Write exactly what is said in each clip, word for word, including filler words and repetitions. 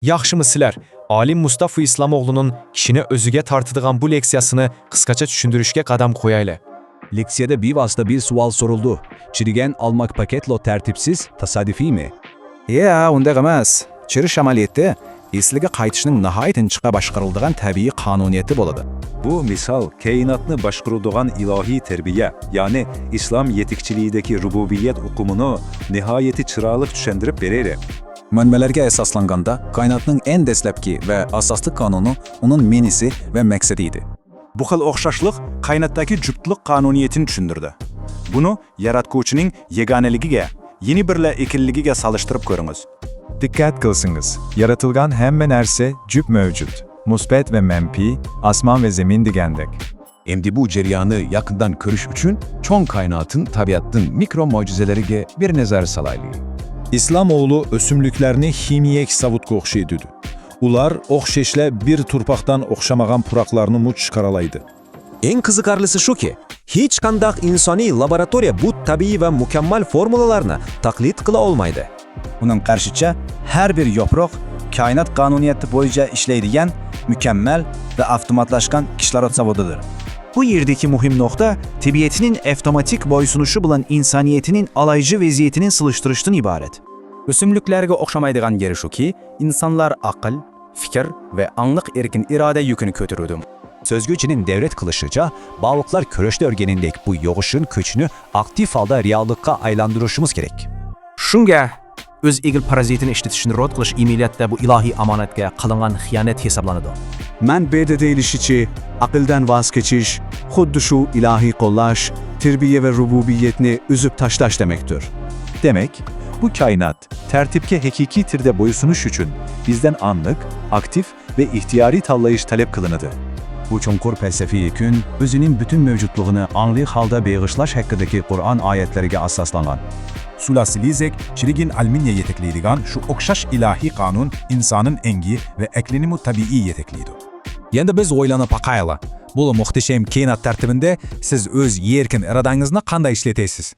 ياخشىمۇ سىلەر؟ ئالىم مۇستافا ئىسلامئوغلۇنىڭ كىشىنى ئۆزىگە تارتىدىغان بۇ لېكسىيەسىنى قىسقىچە چۈشەندۈرۈشكە قەدەم قويايلى. لېكسىيەدە بىۋاسىتە بىر سوئال سورۇلىدۇ: چىرىگەن ئالما پاكېتلو تەرتىپسىز، تاسادىفىيمۇ؟ يا، ئۇنداق ئەمەس. چىرىش ئەمەلىيەتتە ئەسلىگە قايتىشنىڭ ناھايىتى ئىنچىكە باشقۇرۇلىدىغان تەبىئىي قانۇنىيىتى بولىدۇ. بۇ مىسال كائىناتنى باشقۇرىدىغان ئىلاھىي تەربىيە، يەنى ئىسلام يېتەكچىلىكىدىكى رۇبۇبىيەت ئۇقۇمىنى ناھايىتى چىرايلىق چۈشەندۈرۈپ بېرىدۇ. مەنبەلەرگە ئاساسلانغاندا، كائىناتنىڭ ئەڭ دەسلەپكى ۋە ئاساسلىق قانۇنى ئۇنىڭ مەنىسى ۋە مەقسىتى ئىدى. بۇ خىل ئوخشاشلىق كائىناتتىكى جۈپتلۈك قانۇنىيىتىنى چۈشەندۈرىدۇ. بۇنى ياراتقۇچىنىڭ يېگانىلىكىگە، يەنە بىرلە ئىككىلىكىگە سالىشتۇرۇپ كۆرۈڭىز. دىققەت قىلسىڭىز، يارىتىلغان ھەممە نەرسە جۈپ مەۋجۇت، مۇسبەت ۋە مەنپىي، ئاسمان ۋە زېمىن دېگەندەك. ئەمدى بۇ جەرياننى يېقىندىن كۆرۈش ئۈچۈن چوڭ كائىناتنىڭ تەبىئەتنىڭ مىكرو مۆجىزىلىرىگە بىر نەزەر سالايلى. ئىسلامئوغلى ئۆسۈملۈكلەرنى خىمىيەلىك ساۋۇتقا ئوخشىتىدۇ. ئۇلار ئوخشاشلا بىر تۇرپاقتىن ئوخشىمىغان پۇراقلارنىمۇ چىقىرالايدۇ. ئەڭ قىزىقارلىسى شۇكى، ھېچقانداق ئىنسانىي لابوراتورىيە بۇ تەبىئىي ۋە مۇكەممەل فورمۇلىلارنى تەقلىد قىلا ئالمايدۇ. ئۇنىڭ قارىشىچە، ھەر بىر يوپۇرۇق كائىنات قانۇنىيىتى بويىچە ئىشلەيدىغان مۇكەممەل ۋە ئاپتوماتلاشقان كىسلورود زاۋۇتىدۇر. بۇ يەردىكى مۇھىم نۇقتا تەبىئەتنىڭ ئاپتوماتىك بويسۇنۇشى بىلەن ئىنسانىيەتنىڭ ئالاھىدە ۋەزىيىتىنى سېلىشتۇرۇشتىن ئىبارەت. ئۆسۈملۈكلەرگە ئوخشىمايدىغان يېرى شۇكى، ئىنسانلار ئەقىل، پىكىر ۋە ئاڭلىق ئەركىن ئىرادە يۈكىنى كۆتۈرىدۇ. سۆزگۈچىنىڭ دەۋرەت قىلىشىچە، بالىقلار كۈرەشتە ئۆگەنگەندەك بۇ يوغۇشۇن كۈچنى ئاكتىپ ھالدا رېئاللىققا ئايلاندۇرۇشىمىز كېرەك. شۇڭا ئۆز ئېگىل پارازىتىنى ئىشلىتىشنى رەت قىلىش ئەمەلىيەتتە بۇ ئىلاھىي ئامانەتكە قىلىنغان خىيانەت ھېسابلىنىدۇ. مەنبەدە دېيىلىشىچە، ئەقىلدىن ۋاز كېچىش، خۇددى شۇ ئىلاھىي قوللاش، تەربىيە ۋە رۇبۇبىيەتنى ئۈزۈپ تاشلاش دېمەكتۇر. دېمەك، بۇ كائىنات تەرتىپكە ھەقىقىي تۈردە بويسۇنۇش ئۈچۈن بىزدىن ئاڭلىق، ئاكتىپ ۋە ئىختىيارىي تاللايىش تەلەپ قىلىنىدۇ. بۇ چوڭقۇر پەلسەپىي يۈكۈن ئۆزىنىڭ پۈتۈن مەۋجۇتلۇقىنى ئاڭلىق ھالدا بېغىشلاش ھەققىدىكى قۇرئان ئايەتلىرىگە ئاساسلانغان. سۇلاسىلىزەك چىرىگىن ئالمىنىيە يېتەكلەيدىغان شۇ ئوخشاش ئىلاھىي قانۇن ئىنساننىڭ ئەڭگى ۋە ئەقلىنىمۇ تەبىئىي يېتەكلەيدۇ. يەنە بىز ئويلىنىپ باقايلى، بۇ مۇھتەشەم كائىنات تەرتىپىدە سىز ئۆز ئەركىن ئىرادىڭىزنى قانداق ئىشلىتىسىز؟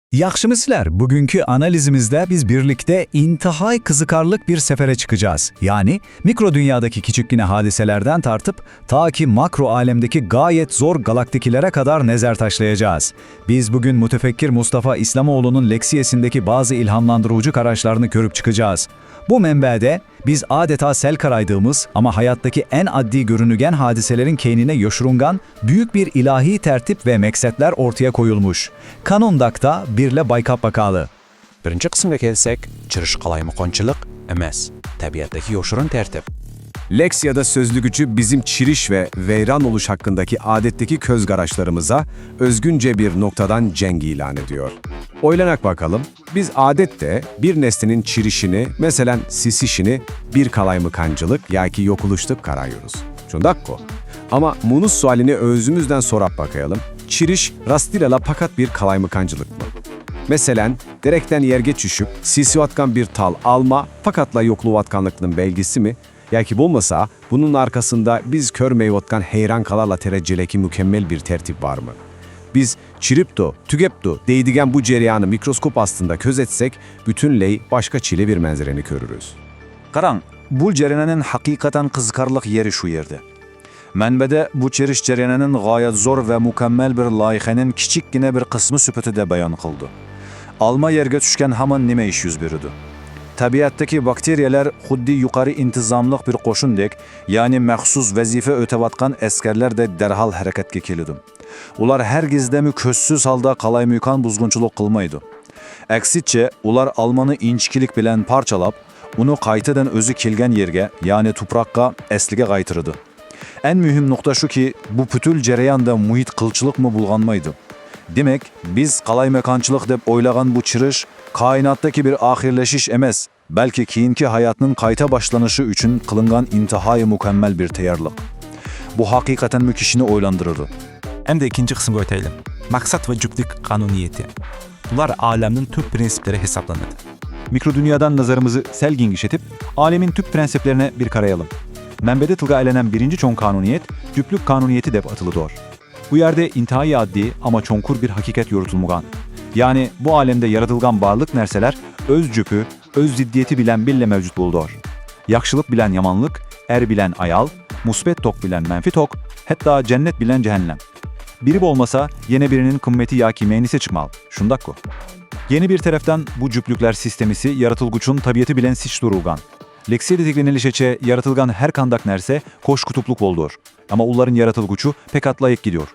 ياخشىمۇ سىلەر؟ بۈگۈنكى ئانالىزىمىزدە بىز بىرلىكتە ئىنتايىن قىزىقارلىق بىر سەپەرگە چىقىجاز. يەنى مىكرو دۇنيادىكى كىچىككىنە ھادىسىلەردىن تارتىپ، تاكى ماكرو ئالەمدىكى غايەت زور گالاكتىكىلەرگە قەدەر نەزەر تاشلايجاز. بىز بۈگۈن مۇتەپەككىر مۇستافا ئىسلامئوغلۇنىڭ لېكسىيەسىندىكى بەزى ئىلھاملاندۇرۇۋچى قاراشلارنى كۆرۈپ چىقىجاز. بۇ مەنبەدە بىز ئادەتتە سەل قارايدىغىمىز، ئەمما ھاياتتىكى ئەڭ ئاددىي كۆرۈنگەن ھادىسىلەرنىڭ كەينىدە يوشۇرۇنغان بۈيۈك بىر ئىلاھىي تەرتىپ ۋە مەقسەتلەر ئورتىيە قويۇلمۇش. قانۇنداقتا بىرلە بايقاپ باقايلى. بىرىنچى قىسىمغا كەلسەك، چىرىش قالايمىقانچىلىق ئەمەس، تەبىئەتتىكى يوشۇرۇن تەرتىپ. لېكسىيەدە سۆزلىگۈچى بىزنىڭ چىرىش ۋە ۋەيران بولۇش ھەققىدىكى ئادەتتىكى كۆز قاراشلىرىمىزغا ئۆزگىچە بىر نۇقتىدىن جەڭ ئېلان ئېتىدۇ. ئويلىنىپ باقايلى. بىز ئادەتتە بىر نەرسىنىڭ چىرىشىنى، مەسىلەن، سېسىشىنى بىر قالايمىقانچىلىق ياكى يوقىلىش دەپ قارايمىز. شۇنداققۇ؟ ئەمما مۇنۇ سوئالنى ئۆزىمىزدىن سوراپ باقايلى. چىرىش راستىنلا پەقەت بىر قالايمىقانچىلىقمۇ؟ مەسىلەن، دەرەختىن يەرگە چۈشۈپ، سېسىۋاتقان بىر تال ئالما پەقەتلا يوقىلىۋاتقانلىقنىڭ بەلگىسىمۇ؟ ياكى بولمىسا، بۇنىڭ ئارقىسىدا بىز كۆرمەيۋاتقان ھەيران قالارلىق دەرىجىدىكى مۇكەممەل بىر تەرتىپ بارمۇ؟ بىز چىرىپتۇ، تۈگەپتۇ دەيدىغان بۇ جەرياننى مىكروسكوپ ئاستىدا كۆزەتسەك، پۈتۈنلەي باشقىچە بىر مەنزىرىنى كۆرىمىز. قاراڭ، بۇ جەرياننىڭ ھەقىقەتەن قىزىقارلىق يېرى شۇ يەردە. مەنبەدە بۇ چىرىش جەريانىنىڭ غايەت زور ۋە مۇكەممەل بىر لايىھەنىڭ كىچىككىنە بىر قىسمى سۈپىتىدە بايان قىلىدۇ. ئالما يەرگە چۈشكەن ھامان نېمە ئىش يۈز بېرىدۇ؟ تەبىئەتتىكى باكتېرىيەلەر خۇددى يۇقىرى ئىنتىزاملىق بىر قوشۇندەك، يەنى مەخسۇس ۋەزىپە ئۆتەۋاتقان ئەسكەرلەردەك دەرھال ھەرىكەتكە كېلىدۇ. ئۇلار ھەرگىزدەمۇ كۆزسىز ھالدا قالايمىقان بۇزغۇنچىلىق قىلمايدۇ. ئەكسىچە، ئۇلار ئالمىنى ئىنچىكىلىك بىلەن پارچىلاپ، ئۇنى قايتىدىن ئۆزى كەلگەن يەرگە، يەنى تۇپراققا، ئەسلىگە قايتۇرىدۇ. ئەڭ مۇھىم نۇقتا شۇكى، بۇ پۈتۈن جەرياندا مۇھىت قىلچىلىقمۇ بۇلغانمايدۇ. دېمەك، بىز قالايمىقانچىلىق دەپ ئويلىغان بۇ چىرىش كائىناتتىكى بىر ئاخىرلىشىش ئەمەس، بەلكى كېيىنكى ھاياتنىڭ قايتا باشلىنىشى ئۈچۈن قىلىنغان ئىنتايىن مۇكەممەل بىر تەييارلىق. بۇ ھەقىقەتەنمۇ كىشىنى ئويلاندۇرىدۇ. ئەمدى ئىككىنچى قىسىمغا ئۆتەيلى. مەقسەت ۋە جۈپتلۈك قانۇنىيىتى. بۇلار ئالەمنىڭ تۈپ پىرىنسىپلىرى ھېسابلىنىدۇ. مىكرو دۇنيادىن نەزىرىمىزنى سەل گېڭىشتۈرۈپ، ئالەمنىڭ تۈپ پىرىنسىپلىرىنى بىر قارايلى. مەنبەدە تىلغا ئېلىنغان بىرىنچى چوڭ قانۇنىيەت جۈپتلۈك قانۇنىيىتى دەپ ئاتىلىدۇ. بۇ يەردە ئىنتايىن ئاددىي، ئەمما چوڭقۇر بىر ھەقىقەت يورۇتۇلمىغان. يەنى بۇ ئالەمدە يارىتىلغان بارلىق نەرسىلەر ئۆز جۈپى، ئۆز زىددىيىتى بىلەن بىللە مەۋجۇت بولىدۇ. ياخشىلىق بىلەن يامانلىق، ئەر بىلەن ئايال، مۇسبەت توك بىلەن مەنفىي توك، ھەتتا جەننەت بىلەن جەھەننەم. بىرى بولمىسا، يەنە بىرىنىڭ قىممىتى ياكى مەنىسى چىقمايدۇ. شۇنداققۇ؟ يەنە بىر تەرەپتىن، بۇ جۈپلۈكلەر سىستېمىسى يارىتىلغۇچىنىڭ تەبىئىتى بىلەن سىچ تۇرۇلغان. لېكسىيەدە تەكىتلىنىشىچە، يارىتىلغان ھەر قانداق نەرسە قوش قۇتۇپلۇق بولىدۇ. ئەمما ئۇلارنىڭ يارىتىلغۇچى پەقەتلا يەككىدۇر.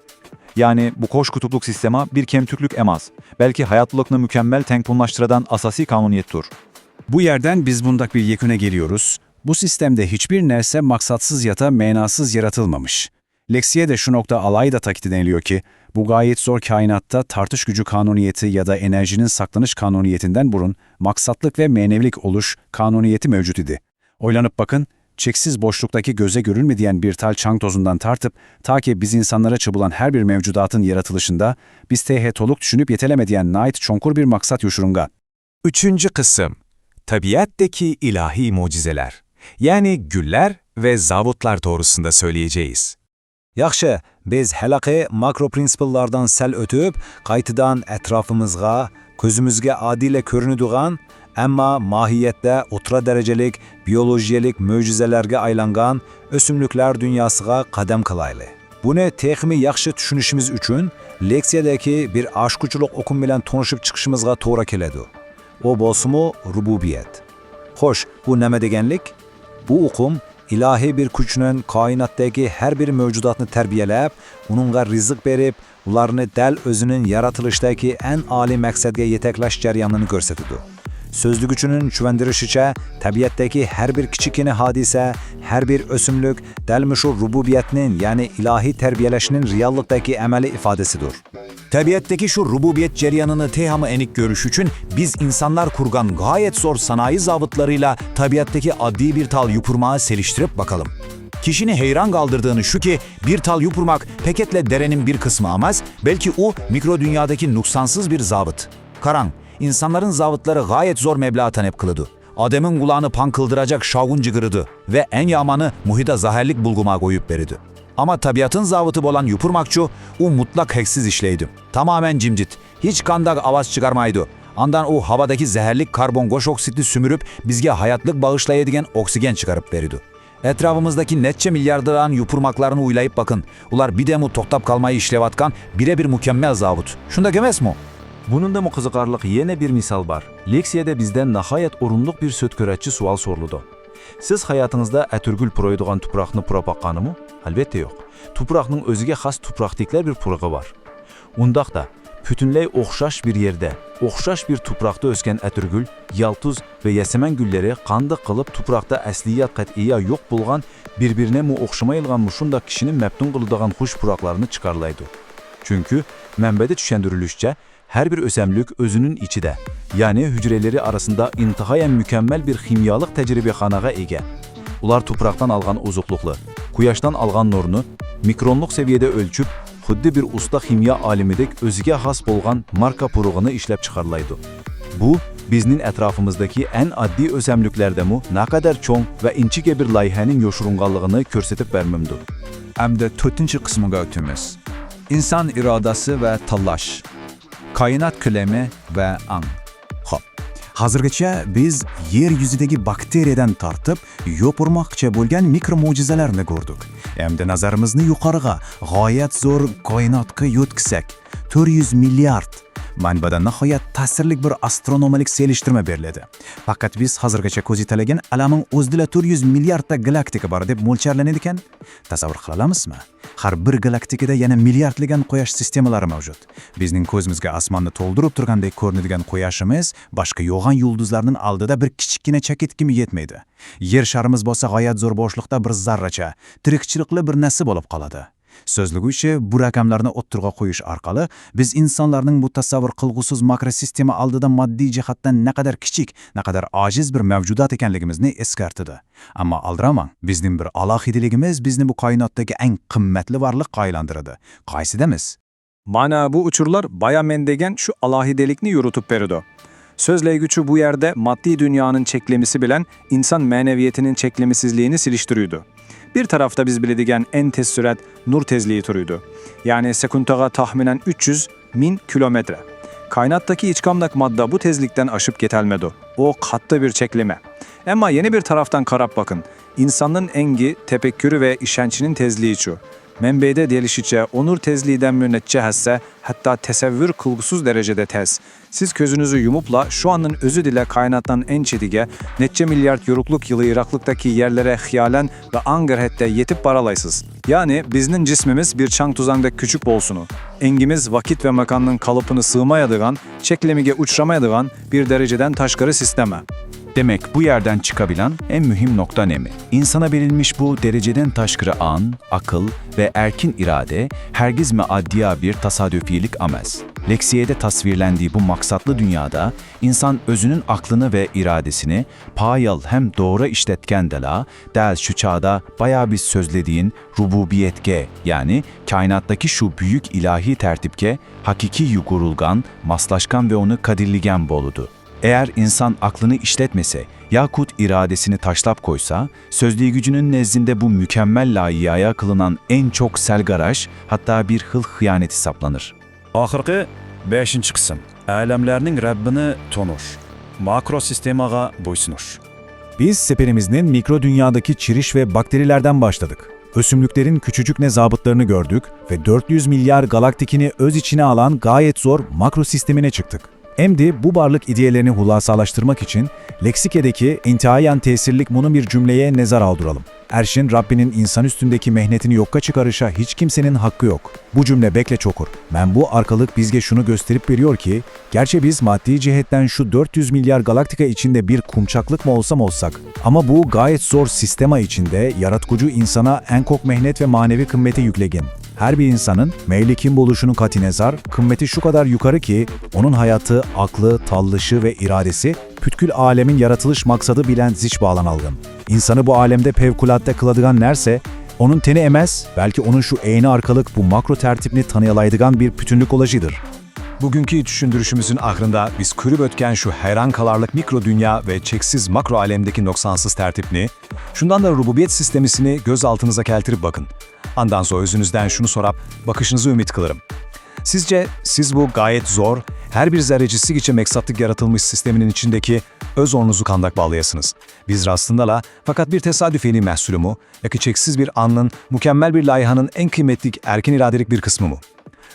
يەنى، بۇ قوش قۇتۇپلۇق سىستېما بىر كەمتۈكلۈك ئەمەس، بەلكى ھاياتلىقنى مۇكەممەل تەڭپۇڭلاشتۇرىدىغان ئاساسىي قانۇنىيەتتۇر. Bu yerden biz bunda bir yeküne geliyoruz. Bu sistemde hiçbir nesne maksatsız ya da manasız yaratılmamış. Leksiyede şu nokta alayda takit ediliyor ki, bu gayet zor kainatta tartış gücü kanuniyeti ya da enerjinin saklanış kanuniyetinden burun maksatlık ve manevilik oluş kanuniyeti mevcut idi. Oylanıp bakın, çeksiz boşluktaki göze görünmeyen bir tal çan tozundan tartıp, ta ki biz insanlara çabulan her bir mevcudatın yaratılışında biz tehe toluk düşünüp yetelemediyen nait çonkur bir maksat yoşurunga. Üçüncü kısım, tabiattaki ilahi mucizeler, yani güller ve zavutlar doğrusunda söyleyeceğiz. ياخشى، بىز ھېلىقى ماكرو پرىنسىپللاردىن سەل ئۆتۈپ، قايتىدىن ئەتراپىمىزغا، كۆزىمىزگە ئاددىيلا كۆرۈنىدىغان، ئەمما ماھىيەتتە ئوتتۇرا دەرىجىلىك بىيولوگىيەلىك مۆجىزىلەرگە ئايلانغان ئۆسۈملۈكلەر دۇنياسىغا قەدەم قىلايلى. بۇنى تېخىمۇ ياخشى چۈشىنىشىمىز ئۈچۈن، لېكسىيەدىكى بىر ئاچقۇچلۇق ئۇقۇم بىلەن تونۇشۇپ چىقىشىمىزغا توغرا كېلىدۇ. ئۇ بولسىمۇ رۇبۇبىيەت. خوش، بۇ نېمە دېگەنلىك؟ بۇ ئۇقۇم ئىلاھىي بىر كۈچنىڭ كائىناتتىكى ھەر بىر مەۋجۇداتنى تەربىيەلەپ، ئۇنىڭغا رىزىق بېرىپ، ئۇلارنى دەل ئۆزىنىڭ يارىتىلىشتىكى ئەڭ ئالىي مەقسەتكە يېتەكلەش جەريانىنى كۆرسىتىدۇ. سۆزلىگۈچىنىڭ چۈشەندۈرۈشىچە، تەبىئەتتىكى ھەر بىر كىچىككىنە ھادىسە، ھەر بىر ئۆسۈملۈك دەل مۇشۇ رۇبۇبىيەتنىڭ، يەنى ئىلاھىي تەربىيەلەشنىڭ رېئاللىقتىكى ئەمەلىي ئىپادىسىدۇر. تەبىئەتتىكى شۇ رۇبۇبىيەت جەريانىنى تېخىمۇ ئېنىق كۆرۈش ئۈچۈن، بىز ئىنسانلار قۇرغان غايەت زور سانائىي زاۋۇتلىرىلا تەبىئەتتىكى ئاددىي بىر تال يوپۇرماقنى سېلىشتۇرۇپ باقالىم. كىشىنى ھەيران قالدۇرىدىغىنى شۇكى، بىر تال يوپۇرماق پەقەتلا دەرەنىڭ بىر قىسمى ئەمەس، بەلكى ئۇ مىكرو دۇنيادىكى نۇقسانسىز بىر زاۋۇت. قاراڭ، ئىنسانلارنىڭ زاۋۇتلىرى غايەت زور مەبلەغ تەلەپ قىلىدۇ. ئادەمنىڭ قۇلاقنى پاڭ قىلدۇراجاق شاۋقۇن چىقىرىدۇ ۋە ئەڭ يامىنى مۇھىتقا زەھەرلىك بۇلغىما قويۇپ بېرىدۇ. ئەمما تەبىئەتنىڭ زاۋۇتى بولغان يوپۇرماقچۇ، ئۇ مۇتلەق ھەقسىز ئىشلەيدۇ. تامامەن جىمجىت، ھېچقانداق ئاۋاز چىقارمايدۇ. ئاندىن ئۇ ھاۋادىكى زەھەرلىك كاربون قوش ئوكسىدنى سۈمۈرۈپ، بىزگە ھاياتلىق باغىشلايدىغان ئوكسىگېن چىقىرىپ بېرىدۇ. ئەتراپىمىزدىكى نەچچە مىلياردلىغان يوپۇرماقلارنى ئويلاپ باقىڭ. ئۇلار بىردەممۇ توختاپ قالماي ئىشلەۋاتقان بىرە-بىر مۇكەممەل زاۋۇت. شۇنداق ئەمەسمۇ؟ بۇنىڭدىنمۇ قىزىقارلىق يەنە بىر مىسال بار. لېكسىيەدە بىزدىن ناھايەت ئورۇنلۇق بىر سۆتكۈرەتچى سوئال سورىلىدۇ. سىز ھاياتىڭىزدا ئەتىرگۈل پۇرايدىغان تۇپراقنى پۇراپ باققانىمۇ؟ ئەلۋەتتە يوق. تۇپراقنىڭ ئۆزىگە خاس تۇپراقتىكىلەر بىر پۇرىقى بار. ئۇنداقتا، پۈتۈنلەي ئوخشاش بىر يەردە، ئوخشاش بىر تۇپراقتا ئۆسكەن ئەتىرگۈل، يالتۇز ۋە يەسەمەن گۈللىرى قانداق قىلىپ تۇپراقتا ئەسلىيات قەتئىيا يوق بولغان، بىر-بىرىنەمۇ ئوخشىمايدىغان مۇشۇنداق كىشىنى مەپتۇن قىلىدىغان خۇش پۇراقلارنى چىقارالايدۇ؟ چۈنكى مەنبەدە چۈشەندۈرۈلۈشىچە، ھەر بىر ئۆسەملىك ئۆزىنىڭ ئىچىدە، يەنى ھۈجرىلىرى ئارىسىدا ئىنتايىن مۇكەممەل بىر خىمىيەلىك تەجرىبىخانىغا ئىگە. ئۇلار تۇپراقتىن ئالغان ئوزۇقلۇقنى، قۇياشتىن ئالغان نۇرنى مىكرونلۇق سەۋىيەدە ئۆلچىپ، خۇددى بىر ئۇستا خىمىيە ئالىمىدەك ئۆزىگە خاس بولغان ماركا پۇرىقىنى ئىشلەپ چىقارالايدۇ. بۇ بىزنىڭ ئەتراپىمىزدىكى ئەڭ ئاددىي ئۆسەملىكلەردىمۇ نەقەدەر چوڭ ۋە ئىنچىكە بىر لايىھەنىڭ يوشۇرۇنغانلىقىنى كۆرسىتىپ بەرمەمدۇ؟ ئەمدى تۆتىنچى قىسمىغا ئۆتىمىز. ئىنسان ئىرادىسى ۋە تاللاش. كائىنات كۆلىمى ۋە ئاڭ. خوپ، ھازىرغىچە بىز يەر يۈزىدىكى باكتېرىيەدىن تارتىپ يوپۇرماققىچە بولغان مىكرو مۆجىزىلەرنى كۆردۇق. ئەمدى نەزىرىمىزنى يۇقىرىغا، غايەت زور كائىناتقا يۆتكىسەك، تۆت يۈز مىليارد. مەنبەدە ناھايەت تەسىرلىك بىر ئاسترونومىك سېلىشتۇرما بېرىلدى. پەقەت بىز ھازىرغىچە كۆزىتەلىگەن ئالەمنىڭ ئۆزىدىلا تۆت يۈز مىلياردتا گالاكتىكا بار دەپ مۆلچەرلىنىدىكەن. تەسەۋۋۇر قىلالامسىزمۇ؟ ھەر بىر گالاكتىكىدا يەنە مىلياردلىغان قۇياش سىستېمىلىرى مەۋجۇت. بىزنىڭ كۆزىمىزگە ئاسماننى تولدۇرۇپ تۇرغاندەك كۆرۈنىدىغان قۇياشىمىز باشقا يوغان يۇلدۇزلارنىڭ ئالدىدا بىر كىچىككىنە چەكىتكىمۇ يەتمەيدۇ. يەر شارىمىز بولسا غايەت زور بوشلۇقتا بىر زەررىچە، تىرىكچىلىكلىك بىر نەرسە بولۇپ قالىدۇ. سۆزلىگۈچى بۇ رەقەملەرنى ئوتتۇرىغا قويۇش ئارقىلىق بىز ئىنسانلارنىڭ بۇ تەسەۋۋۇر قىلغۇسىز ماكرو سىستېما ئالدىدا ماددىي جەھەتتىن نەقەدەر كىچىك، نەقەدەر ئاجىز بىر مەۋجۇدات ئىكەنلىكىمىزنى ئەسكەرتىدۇ. ئەمما ئالدىرىماڭ، بىزنىڭ بىر ئالاھىدىلىكىمىز بىزنى بۇ كائىناتتىكى ئەڭ قىممەتلى ۋارلىققا ئايلاندۇرىدۇ. قايسى دەيمىز؟ مانا بۇ ئۇچۇرلار بايا مەن دېگەن شۇ ئالاھىدىلىكنى يورۇتۇپ بېرىدۇ. سۆزلەيگۈچى بۇ يەردە ماددىي دۇنيانىڭ چەكلىمىسى بىلەن ئىنسان مەنىۋىيىتىنىڭ چەكلىمىسىزلىكىنى سېلىشتۇرىدۇ. بىر تەرەپتە بىز بىلىدىغان ئەڭ تېز سۈرئەت نۇر تېزلىكى تۇرىدۇ. يەنى سېكۇنتىغا تەخمىنەن ئۈچ يۈز مىڭ كىلومېتىر. Kainattaki hiç kamdak madda bu tezlikten aşıp ketelmedi. O kattı bir çekleme. Emma yeni bir taraftan karap bakın. İnsanın engi, tepekürü ve işençinin tezliği çu. Menbeyde delişiçe, onur tezliğiden mü netçe hesse, hatta tesevvür kılgısız derecede tez. Siz közünüzü yumupla şu anın özü dile kainattan en çedige, netçe milyard yorukluk yılı yıraklıktaki yerlere hıyalen ve angırhette yetip baralaysız. Yani biznin cismimiz bir çaŋ tuzanda küçük bolsunu, engimiz vakit ve makannın kalıpını sığmayadıgan, çeklemige uçramayadıgan bir dereceden taşqarı sisteme. Demek, bu yerden çıkabilen en mühim nokta nemi? İnsana verilmiş bu dereceden taşqarı aŋ, akıl ve erkin irade hergiz mi addiya bir tasadüfilik amez. Leksiyede tasvirlendiği bu maksatlı dünyada insan özünün aklını ve iradesini payal hem doğru işletken dela, dääl şu çağda baya biz sözlediğin rububiyetke, yani kainattaki şu büyük ilahi tertipke hakiki yugurulgan, maslaşkan ve onu kadirligen boludu. Eğer insan aklını işletmese, yakut iradesini taşlap koysa, sözlüğü gücünün nezdinde bu mükemmel layihaya kılınan en çok selgaraş, hatta bir hıl hıyanet hesaplanır. Oxirgi beshinchi qism. Alamlarning Rabbini tonuş. Makrosistemaga bo'ysunish. Biz seperimizin mikro dünyadaki çiriş ve bakterilerden başladık. Ösümlüklerin küçücük nezabıtlarını gördük ve dört yüz milyar galaktikini öz içine alan gayet zor makro sistemine çıktık. Emdi bu barlık ideyelerini hulasalaştırmak için leksikedeki intihaiyan tesirlik bunu bir cümleye nezar alduralım. Erşin Rabbinin insan üstündeki mehnetini yokka çıkarışa hiç kimsenin hakkı yok. Bu cümle bekle çokur. Men bu arkalık bizge şunu gösterip veriyor ki, gerçi biz maddi cihetten şu dört yüz milyar galaktika içinde bir kumçaklık mı olsam olsak, ama bu gayet zor sistema içinde yaratkucu insana en kok mehnet ve manevi kımmeti yüklegin. Her bir insanın meyli kim buluşunun katinezar kımmeti şu kadar yukarı ki, onun hayatı, aklı, tallışı ve iradesi pütkül alemin yaratılış maksadı bilen ziç bağlanalgın. İnsanı bu alemde fevkulatte kıladıgan nerse, onun teni emez, belki onun şu eyni arkalık bu makro tertipni tanıyalaydıgan bir bütünlük olajıdır. Bugünkü düşündürüşümüzün ahırında biz kürüp ötken şu hayran kalarlık mikro dünya ve çeksiz makro alemdeki noksansız tertipni, şundan da rububiyet sistemisini göz altınıza keltirip bakın. Andan sonra özünüzden şunu sorap bakışınızı ümit kılırım. Sizce siz bu gayet zor, her bir zerrecisi için meksatlık yaratılmış sisteminin içindeki öz onunuzu kandak bağlayasınız? Biz rastında la, fakat bir tesadüfeli mahsulü mu, ya ki çeksiz bir anın, mükemmel bir layihanın en kıymetlik erkin iradelik bir kısmı mı?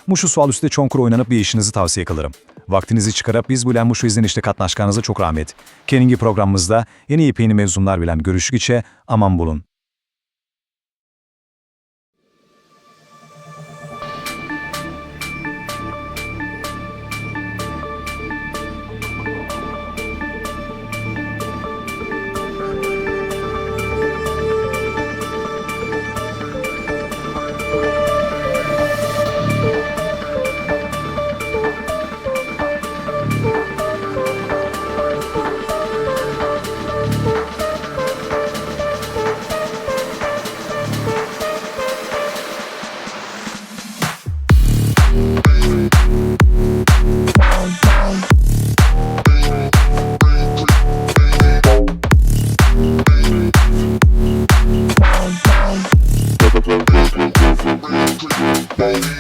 Muşu sual üstüde çonkur oynanıp bir işinizi tavsiye kılırım. Vaktinizi çıkarıp biz bu şu izlenişte katnaşkanıza çok rahmet. Keningi programımızda yeni yepyeni mevzumlar bilen görüşük içe aman bulun. Bye.